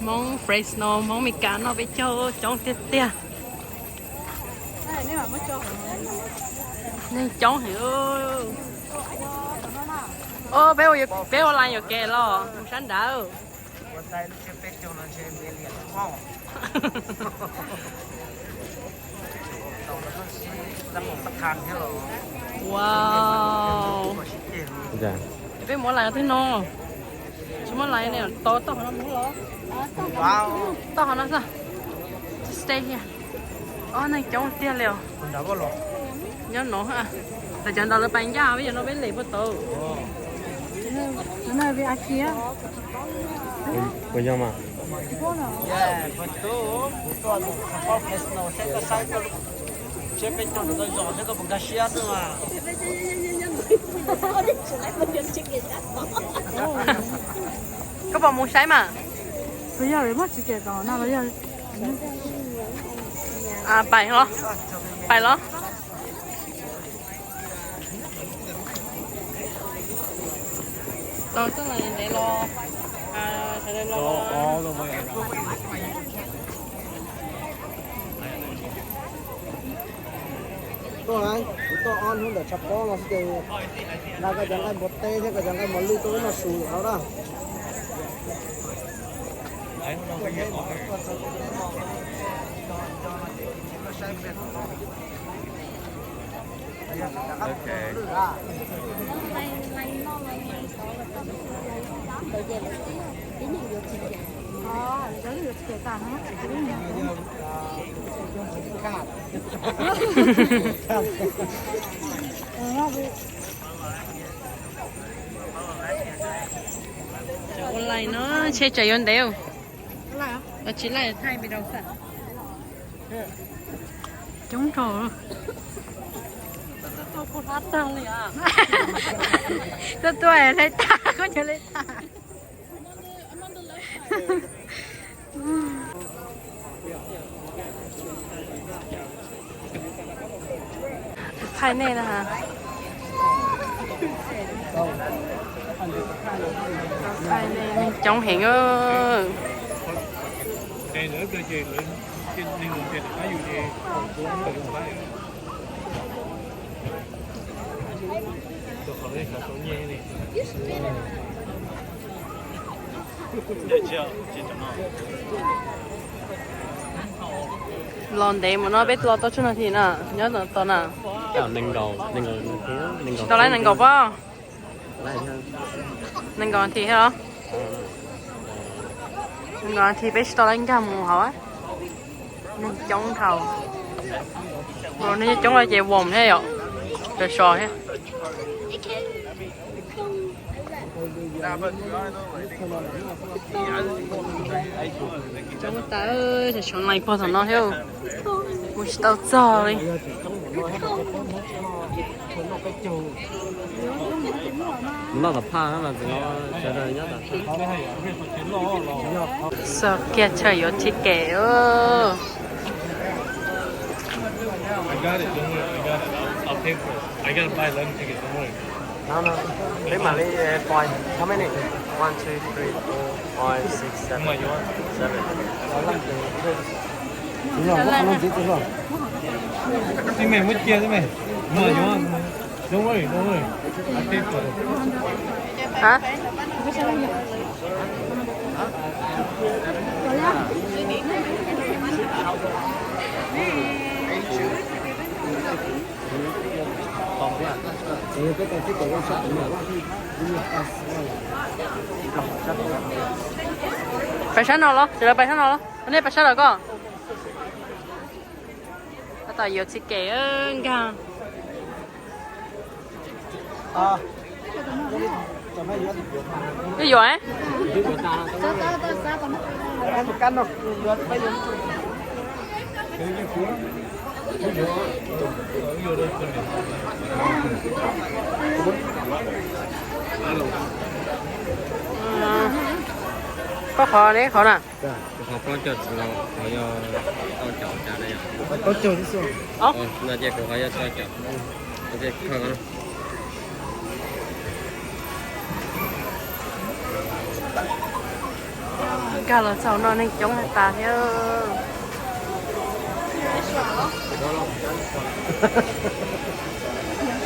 Hmoob Fresno, Hmoob Meskas noj peb caug coob tiag tiag. Neeg coob heev. Peb, peb ua line yuam kev los mus sab nrad. Wow. Peb muab line twg no? Tsis muab line ne, tau toj qhov no mus los. Toj qhov no xwb. Stay here. Ob neeg coob tiag li os. Nyob no, lawv cov ntaus lawv pais ncaj, peb cov no peb lem puag tod. Puas yog mas? Koj puas mus saib mas? Pais los, pais los. Tau txoj lais ntev los, sawv daws los. Tuaj, kuv tuaj ob hnub ntawm tshav pob no xwb ces nqa koj cov nqaij npua teb thiab koj cov nqaij mos lwj tuaj wb noj su hauv na. Ua line no, ntshe tsam yuav ntev. Tsis laij thaij video xwb. Coob nrog. Tuaj tuaj laij tag, koj nyob laij tag. Thaij nej na. Thaij nej, neeg coob heev. Los ntev mus no, peb los tau tsawg nas this na, nyob tos na. Tsis tau laij nees nkaum pob. Nees nkaum nas this thiab los? Nees nkaum nas this peb tsis tau laij nkag mus hauv. Neeg coob dhau. Neeg coob los ces voos thiab yom. Sov sov thiab. Coob tas, sov sov line puag tom no thiab. Mus tsis tau txog li. Noj tom phaj mas txawm sawv daws nyob tom phaj. Txog kiag chaw yuav ticket. Peb mam li pais. How many? One, two, three, four, five, six, seven, seven. Tib me muab cia tib me. Don't worry, don't worry. I pay for it. Hả? Pais sab no los, sawv daws pais sab no los. Nej pais sab los koj. Tab tom yuav txiv kev nkag. Yuav yuav. Koj qhov ne, qhov na. Qhov plaub caug los qhov yog tau caum cas na yom? No ces kuv qhov yog tau caum. Ok, kawg no. Kag los txog no neeg coob tas thiab.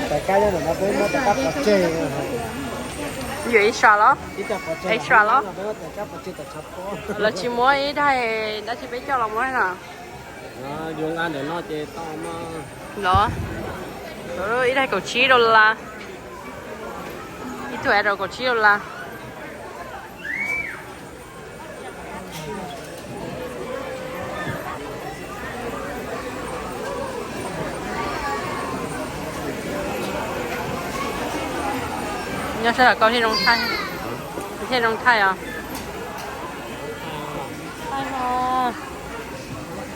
Tais kab nyob ntawm no peb muab tais kab pov tseg. Yuav ib sab los? Ib sab los? Peb muab tais kab pov tseg tom tshav pob. Lawv tsis muab ib daig dab tsi peb coj los muab no. Yuav nqa ntawm no ces tau no. Los, ib daig kaum tsib dollar. Ib tug arrow kaum tsib dollar. Nyob sab tom koj thiaj zoo thaij, thiaj zoo thaij os. Thaij no,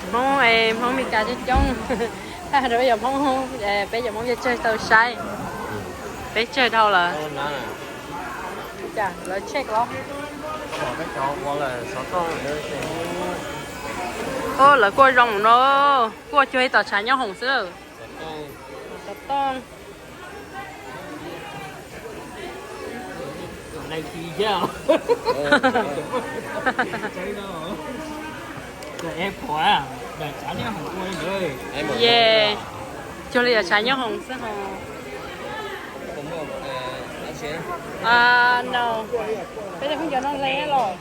Hmoob, Hmoob Mes Kas coob coob. Thaij rau peb cov Hmoob, peb cov Hmoob peb tsawg tau saib. Peb tsawg dhau lawm. Cas lawv check los? Lawv kuaj zoo no, kuaj cuag ib tom tshav nyob hoom xwb. Xov tooj. Ye, cuag li yog tshav nyob hoom xwb ho. No, peb cov phooj ywg no le los.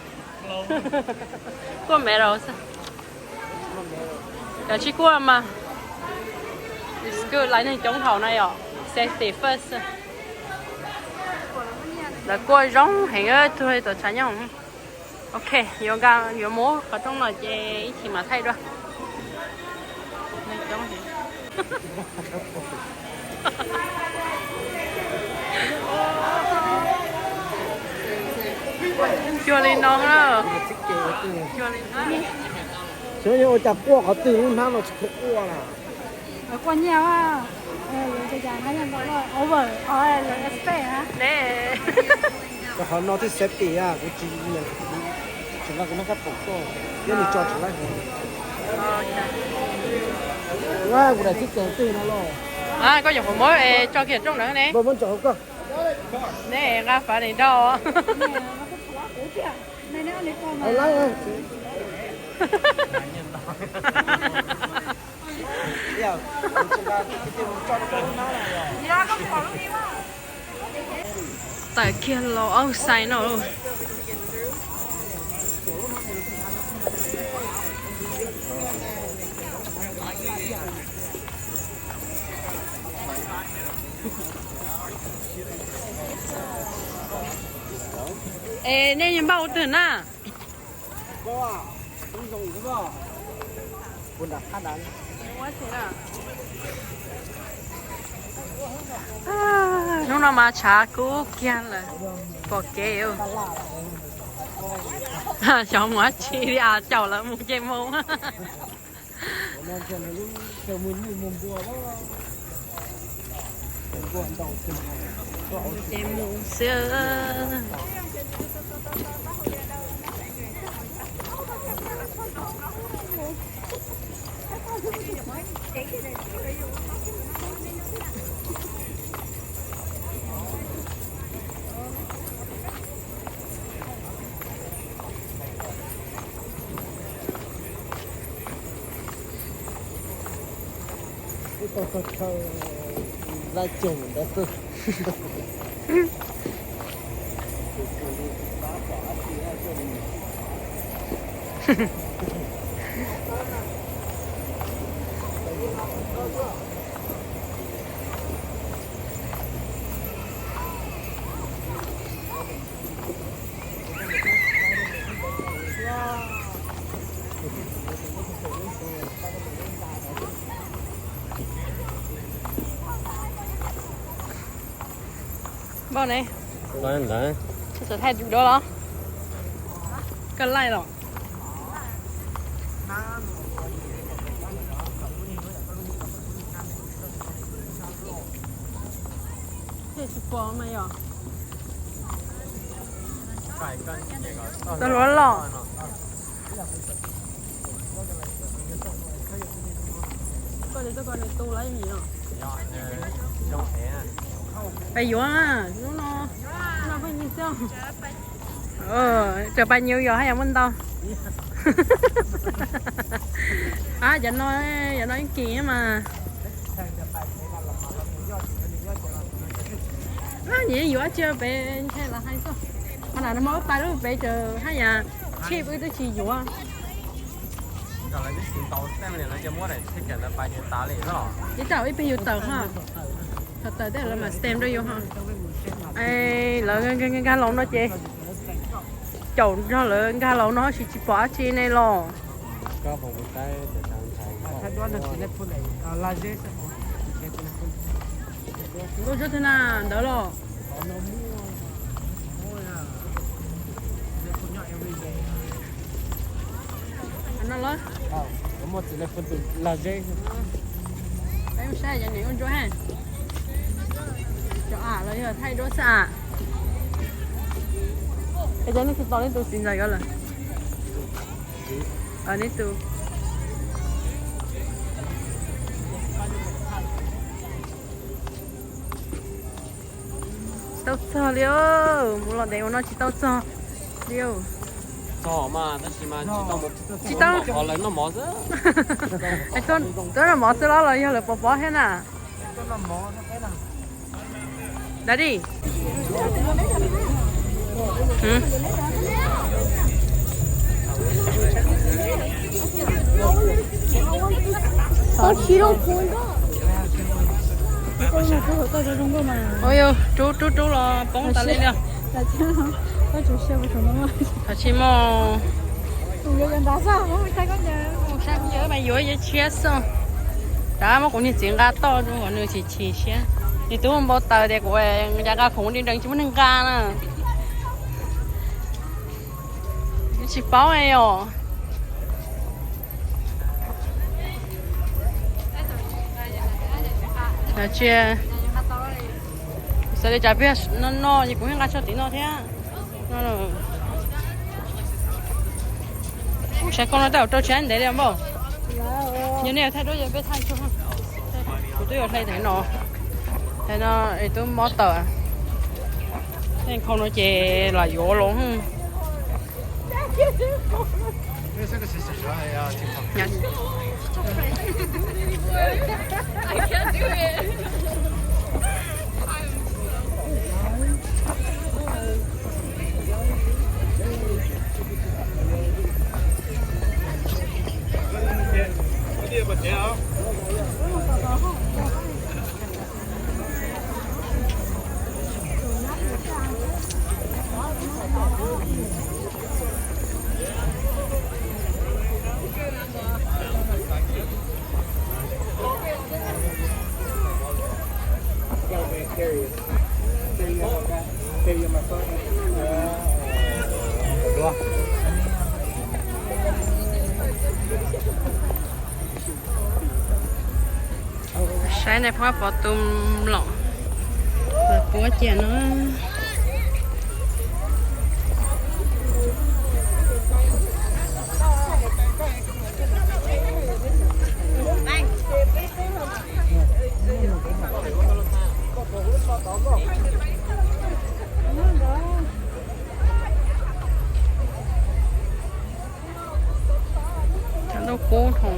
Kuaj me rau xwb. Cov tsis kuaj mas, lawv neeg coob haus na yom, safety first. Lawv kuaj zoo heev, cuag tom tshav nyob hoom. Ok, yuav nqa, yuav mus qhov rooj no ces ib chim mam thaij dua. Cuag li no na. Cuag li no. Xyov yog ua cas quaj qhov twg lub hnab no tsis kheev quaj na. Quaj nyiaj, over, expect ne. Qhov no twb safety, kuv tsis, tsis nqa kuv nab sab pom koj, thiab nws tso tsis laib hov. Kuv daim txij kawm twg no los? Koj nyuam qhuav muab tso kiag rooj ntawd ne. Muab tso hauv koj. Ne nqa fav nis dau. Tawm kiag los outside no. Es nej npaj ua twg na? Hnub no mas tshav kub kiag lawm, pom kev. Xyov mus dab tsi li as, caum lawv mus ces mus. Ces mus xwb. Ib tau tog chaw laj coog ntawd. Npauj ne, tsis xav thaij dua los? Koj laij los? Tsis pom mas yog. Tau luav los. Koj li tuaj koj li tu lawm yom. Pais yuav lub no, lub no pheej nyiag xwb. Cov pais New York haj yam muaj ntau. Ab, cov no, cov no ib kis mas. Ab, nyiam yuav dab tsi pem nthe los hais xwb. Qhov na no muab pais lub pem tsaws haj yam, tsheb wb twb tsis yuav. Ib tawm ib peb yus tawm ho. Thaum tawm tej lawv mam stem rau yus ho. Lawv nkag laus no ces, caum nrog lawv nkag laus no tsis pom dab tsi ne los. Ua tsuab thwb na ntawd los. No los. Peb mus saib cov niam ua ntsuab ha. Cov am los yog thaij duab xwb am. Es cov nej tsis tos nej tus txiv ntxawm yuav lawm. Nej tus. Tsis tau txog li, mus los ntev ua no tsis tau txog li. Txog mas tab sis mas tsis tau, tsis tau, qhov lawv noj mov xwb. Tuaj noj mov xwb los los yog lawv pov pob thiab na. Daddy. Ua yog rub rub rub los poob tas li li. Tam sim no mas yuav yeej tshiab xwb. Tab muab kuv niag txiv nqa toj rau kom nws chim chim siab. Nws twb ua npau taws tias kuv cov nqa khoom di dees tsis muaj neeg nqa na. Tsis paub os. Tsis xav li cas peb no no ces kuv yeej nqa tso tim no thiab. Sav koj no tej zaum rau tsis ntev li npauj. Yog nej thaij duab yog peb thaij tso. Kuv twb yuav hlais tes no. Tes no es twb mob tawm. Tej khau no ces lam yuav los. Saib nej phob pov tus mlom puab cia no. Cov ntuj kub dhau.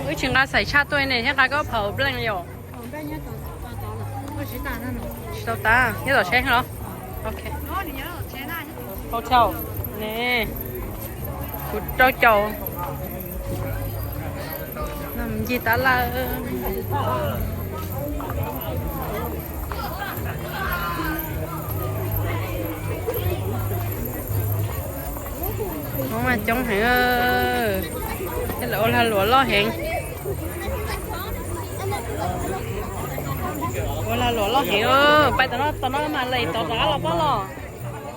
Wb tsis nqa xaim tshaj tuaj ne thiab, nqa koj phaum pleej li os. Tsis tau tas, nyob tom tsheb los? Ok. Hotel ne, kuv rau caum. Ncig tas lawm. Hmoob mas coob heev, tej lawv ua lag luam loj heev. Ua lag luam loj heev, pais tom no, tom no mas lem tau rov qab los pob los.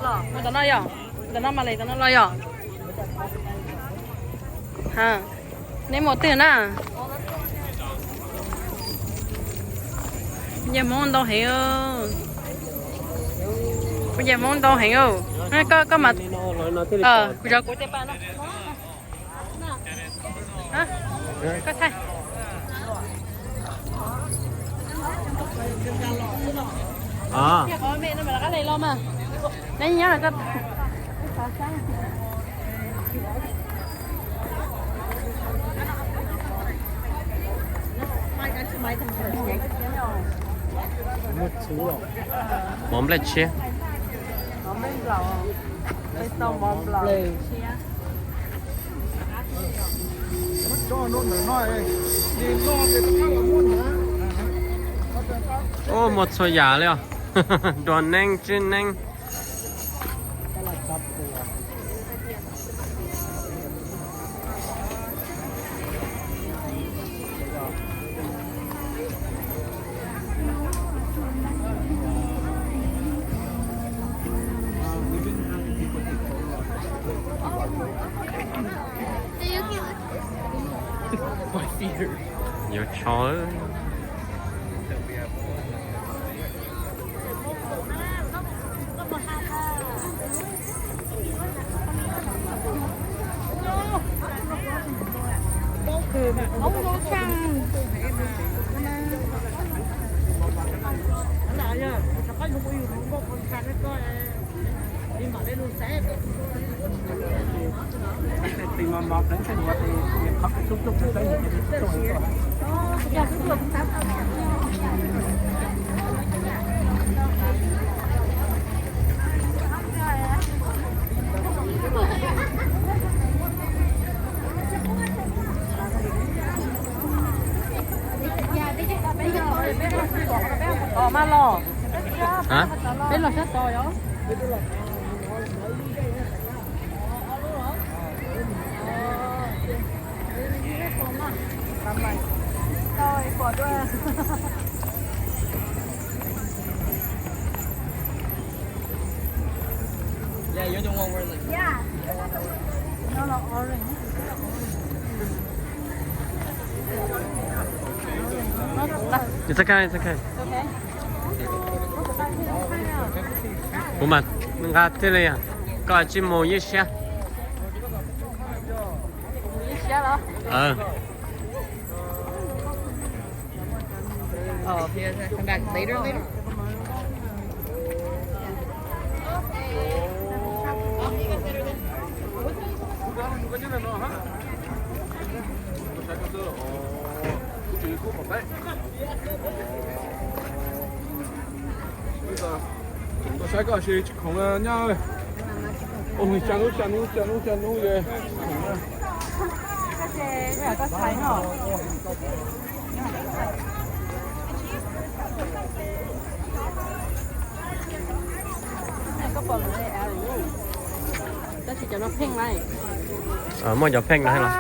Los mus tom no yom, tom no mas lem tau no los yom. Neb mus twg na? Phooj ywg Hmoob ntau heev, phooj ywg Hmoob ntau heev. Koj, koj mas, kuv zov kuv tej pa no. Koj thaij. Qhov me no mas lawv qab hli los mas. Neb nyob koj. Mov nplej tshiab. Ub, muaj txhua yam li os. Nruas neeb, tswb neeb. Yuav tshov. Tos mas los. Peb los sab tod yom. It's okay, it's okay. Kuv mas nqa thiaj li, koj tsij mus ywj siab. Saib koj tsis khoom nyab. Ua xya hnub xya hnub xya hnub xya hnub li. Muaj cov pheej no los?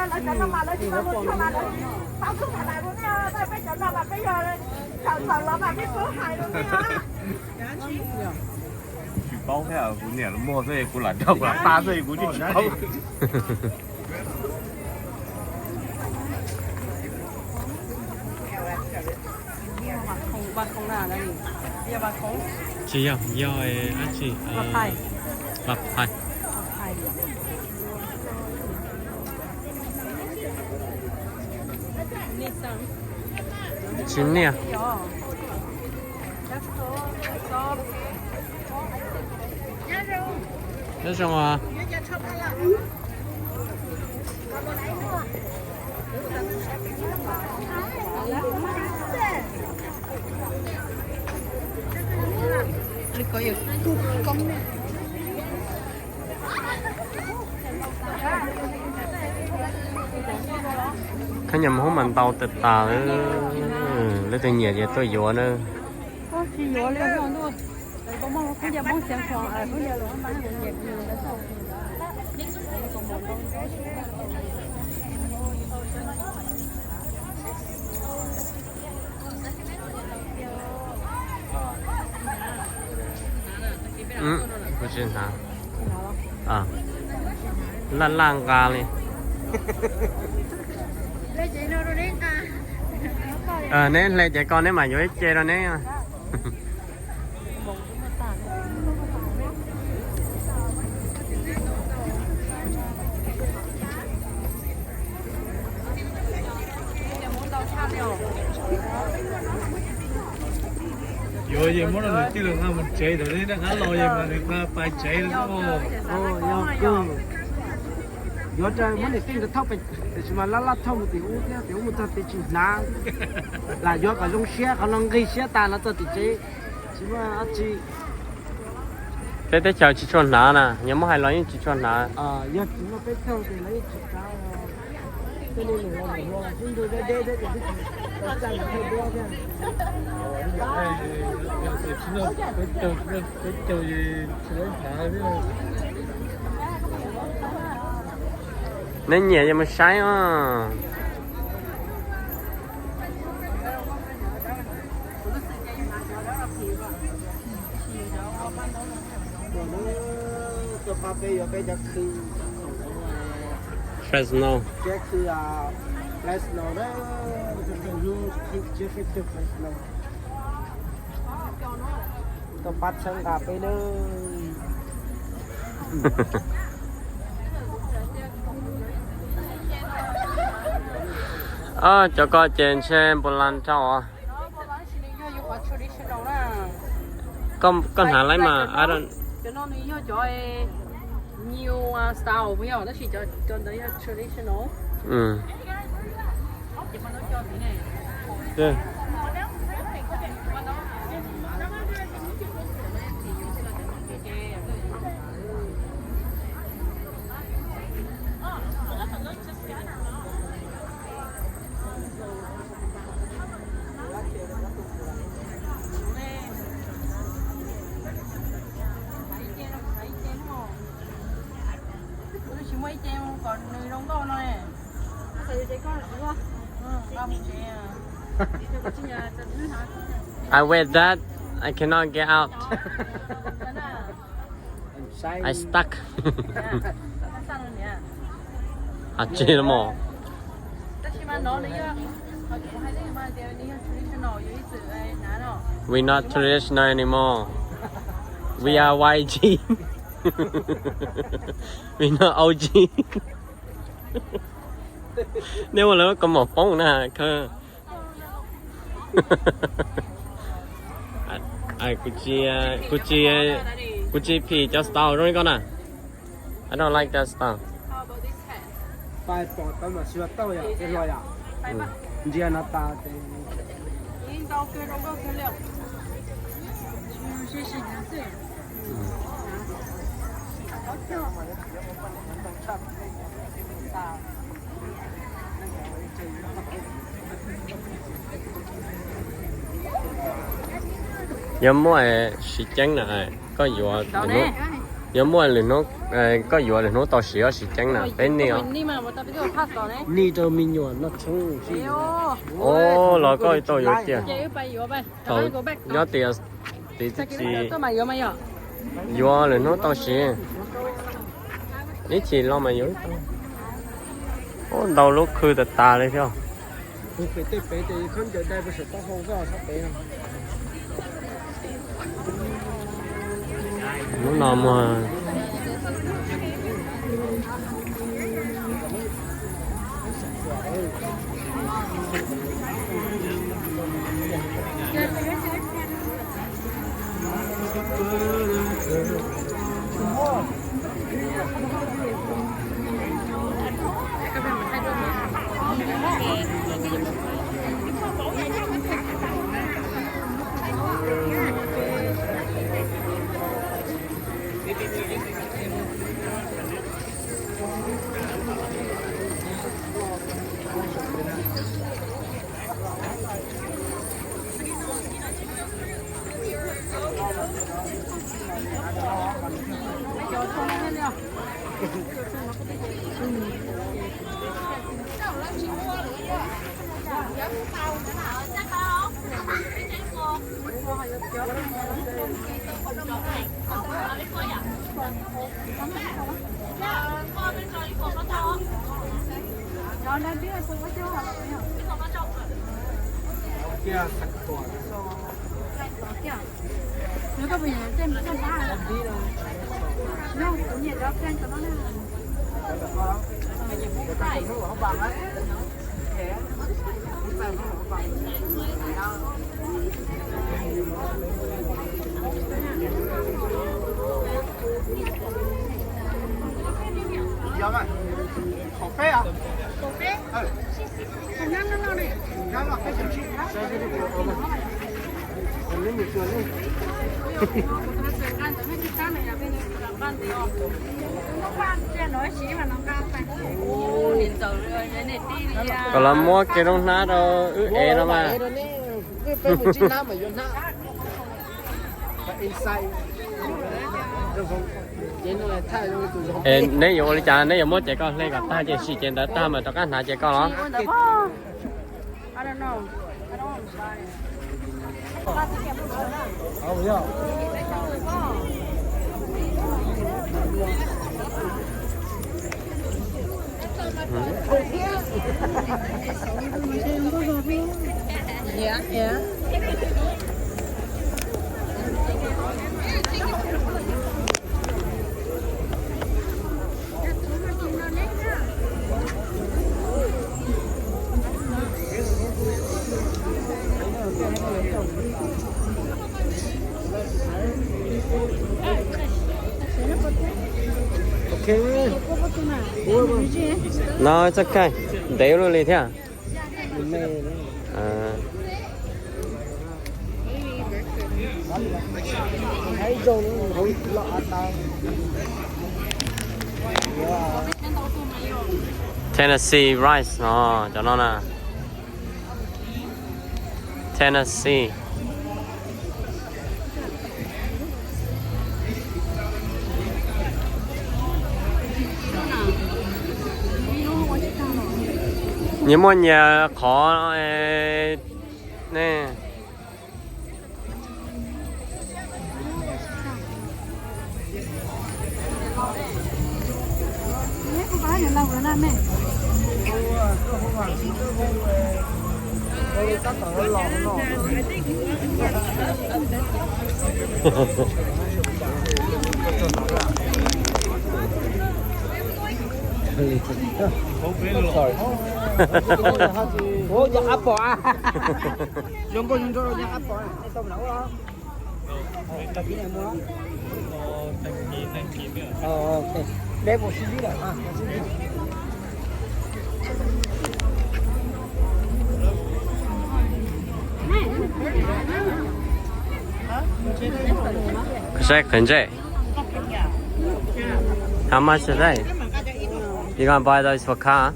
Tsis paub thiab, kuv niam muag xwb kuv lam nrog kuv lam pab xwb kuv tsis paub. Tsis yog, yog dab tsi? Vaj phais. Tsis niaj. Nyob zoo os. Khaub ncaws Hmoob mas ntau tas tas, leej twg nyiam ces tuaj yuav na. Kuv tsis hnav. Laj laj nqa li. Neb hle ces ko neb mam yuav ib ce rau neb. Yuav ces muab rau nws tij los nqa mus tsev, thaum neb rov qab los ces mas nws nqa pais tsev lawm. Yuav rau muab niam tij nkawd thauj pais, tiam sis mas laj laj thauj mus tim ub thiab, tim ub mus txog tim tsis hnav. Lam yuav kom zoo siab, qhov no nqig siab tas los txog tim tsev, tsis muaj dab tsi. Peb teb chaws tsis tshua hnav na, yog muab hais los yeej tsis tshua hnav. Yog tsis muaj peb caug ces lawv yeej tsis hnav. Tej niag niam laus niam hluas sib nrug deb deb thiab ces twb tsis tau caj mus thauj duab thiab. Peb caug ces tsis tau hnav thiab. Neb nyiam ces mus saib os. Tuaj pab peb yuav peb cov khw, cov khoom, Fresno, cov khw Fresno na, tus tus hlub tsiab peb tug Fresno. Tuaj pab txhawb nqa peb nawb. Cov ko ces ntshe npus las rau os. Koj hnav lawm mas. Cov no nws yog cov new style puas yog, tab sis cov ntawd yog traditional. Tsis muaj ib ce kom nws zoo nkauj no. I wear that, I cannot get out. I stuck. Hais tsis los mas. We not traditional anymore. We are Y G. We not O G. Neb ua lawv kaus mom poob na. Kuv tsis, kuv tsis phim cov style zoo li koj na. I don't like that style. Ntsia no tas. Yog muaj siv ceeb na, koj yuav, yog muaj lwm hnub, koj yuav lwm hnub tau siv, siv ceeb na, peb nij os. Nij rau me nyuam noj tshoob. Los koj tau yuav tiag. Thaum nyob tias tiv txi yuav lwm hnub tau siv, ib chim los mas yuav tau. Ntau lub khw tas tas li thiab. Lub no muag. Kom los muab kev zoo hnab rau wb ev no mas. Es neb yuav ua li cas, neb yuav muab ces koj hle kom tag ces sim ces ntawd tag mas rov qab hnav ces koj los. No, it's okay. Ntev luaj li thiab. Tennessee rice no, cov no na. Tennessee. Nyias muaj nyias qhov ne. Ua yog qab pom a. Zoo nkauj zoo nraug yog qab pom a. Saib qhov ntsej. How much is that? You gonna buy those for car?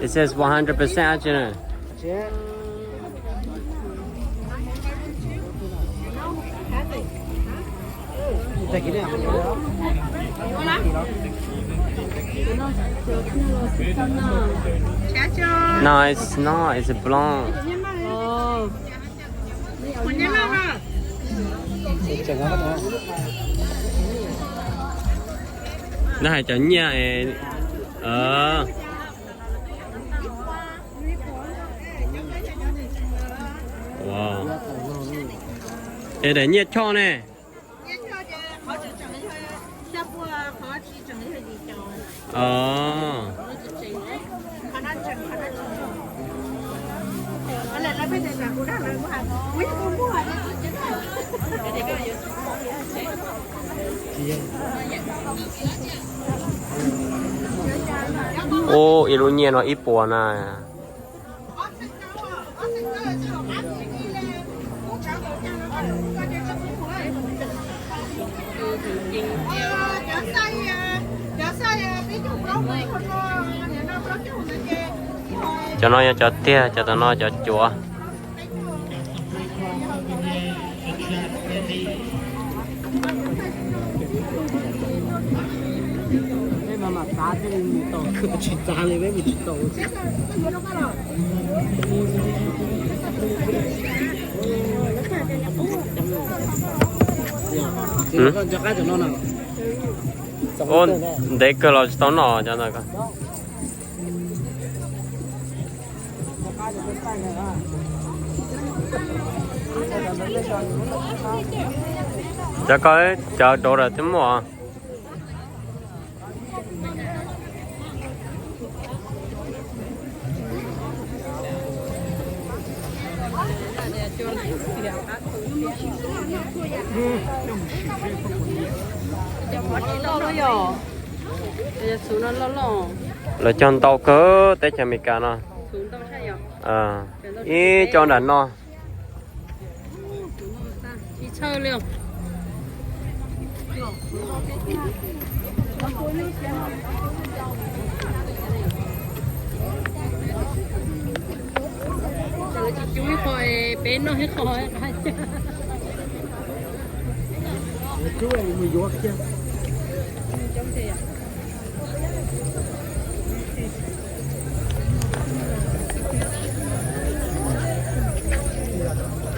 It says one hundred percent original. No, it's not. It's a blonde. No hais cov nyiaj. Es daim nyiaj choj ne. Ub, ib lub nyiaj no ib puas na. Cov no yog cov tiag, cov tom no cov cuav. Peb mas mam txav thiaj li mus tau, tsis txav li peb mus tsis tau. Ua ntev kawg los tsis tau noj cov ntawd. Cov ko cov dov lawm twb muaj. Lawv cog ntau kawg teb chaws Amelikas no. Ib co nram no.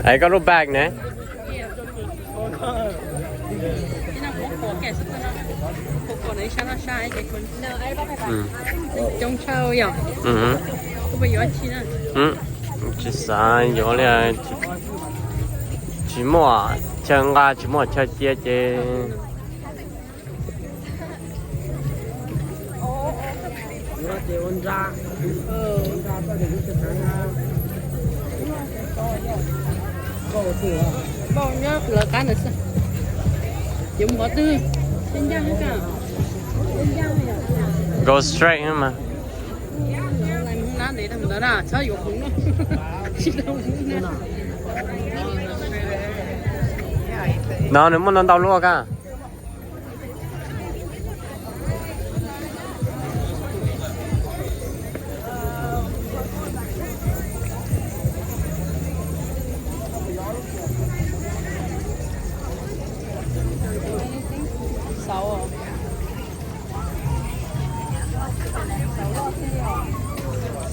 Ai, koj lub bag ne. Coob tshaj yom. Tsis xav yuav li, tsis muaj chaw nqa, tsis muaj chaw cia ces. Go straight mas. No nws muaj ntau ntau lub ka.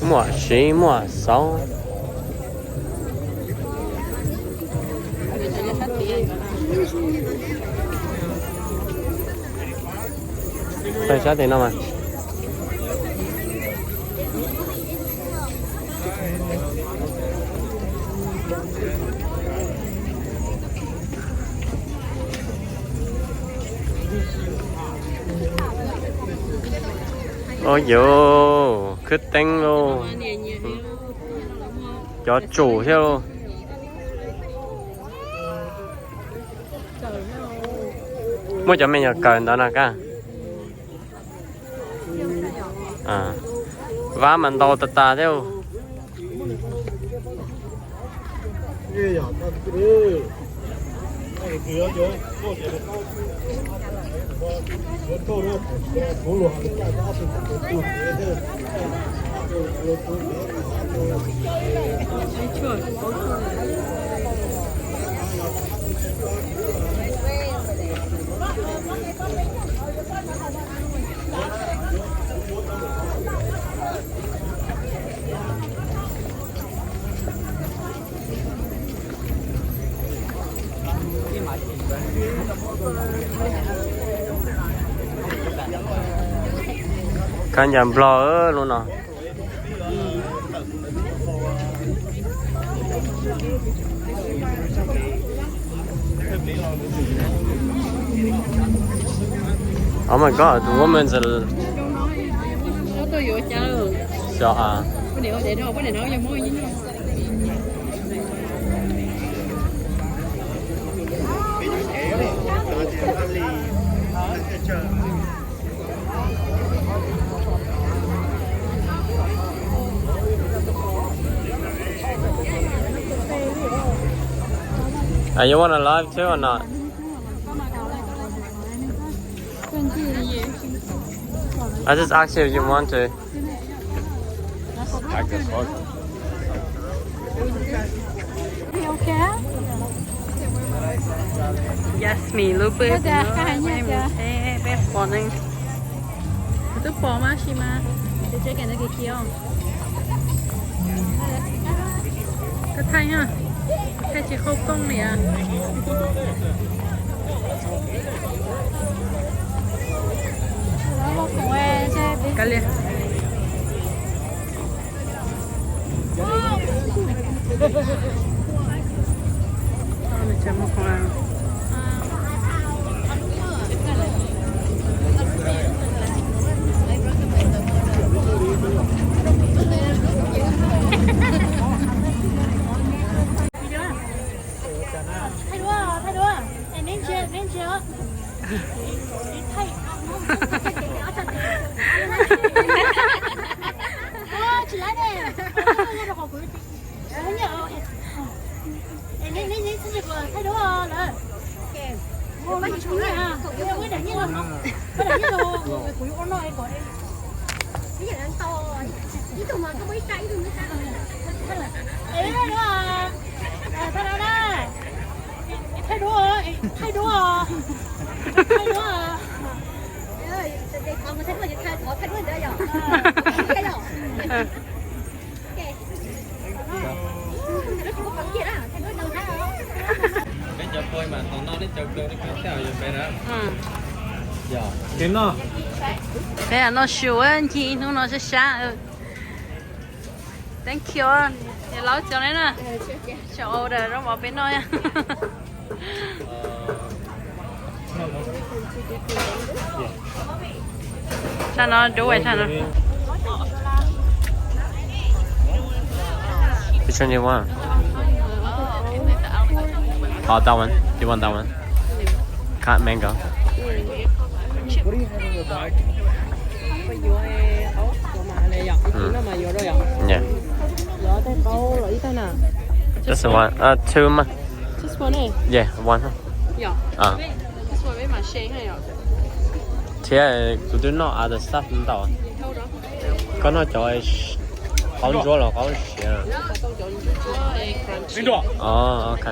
Muaj siv muaj xauv. Sab tim no mas. Oj yus, khwb teeb lauj. Cov tsum thiab lauj. Muaj cov me nyuam kawm ntawd no ka. Vab mas ntau tas tas thiab. Kab ncas Nplog lub no. Oh my God, the woman's a... Xyov ha. Uh, you want to live too or not? I just asked you if you want to. Yes, me, lub peb peb pom ne. Twb pom mas, si mas. Thaij, thaij tsis khau koob li as. Kav liam. Thaij duab, thaij duab. Neb ntsia, neb ntsia. Thaij. Tsis laib ne. Neb, neb, neb txhob ntsia kuv thaij duab lawm. Kuv daim nyiaj los, kuv daim nyiaj los, kuv yuav ua no es kom Thaij duab, thaij duab, thaij duab, thaij duab. Peb cov pua mas tos noj neb cov pua neb kawg thiaj yuav peb na. Peb noj su ncig hnub no sab sab. Thank you. Niam laus cov neb na. Tsav order rau mov peb noj. Tag no dub tag no. Which one do you want? Oh, that one. You want that one? Cut mango. Yeah. Just one, uh, two ma. Yeah, one. Thiab kuv twb noj other stuff ntau. Koj noj cov qaub ntsuab los qaub siav? Oh, ok.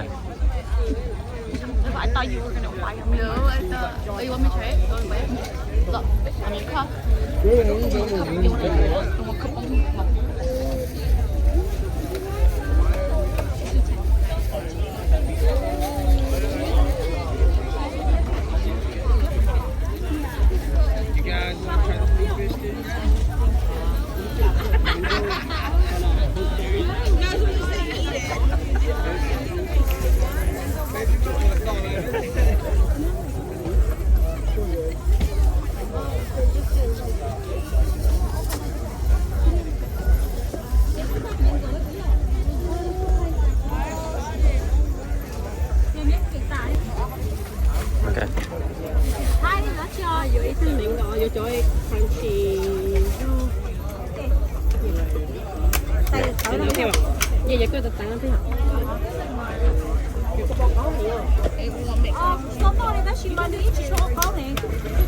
Ok. Yuav ib tug mango, yuav cov crunchy.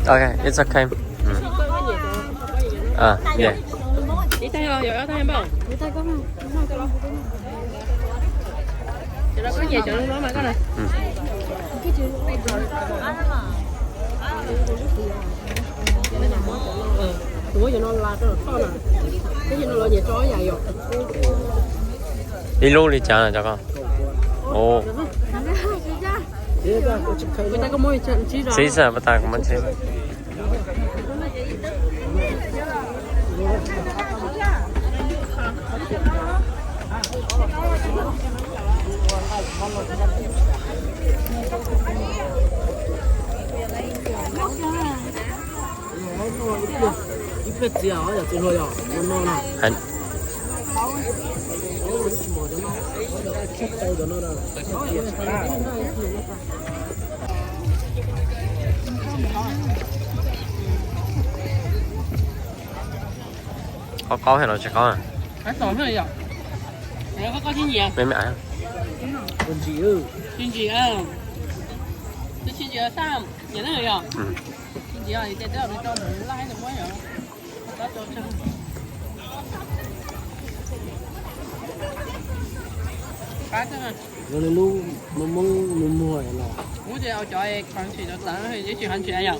Ok, it's okay. Ah, yeah. Cov no koj nyiam cov no mas koj na. Tus muab cov no la rau thoj na. Ib lub li cas cov ko? Ua, tsis xav pas tas kuv muab tsis. Ib pliag txias os, yog txiv hluas yog no no na. Qaub qaub los tsis qaub? Lub muag muag los. Kuv ces au cov crunchy cov txawv, tsis crunchy yom.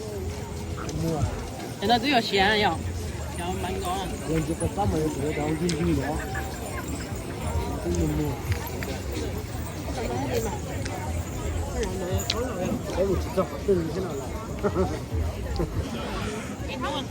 Cov no twb yuav siav yom. Cov mango. Cov ncig ncig no. Twb muag muag. Peb mus tsis txog qhov twg li thiab no lawm.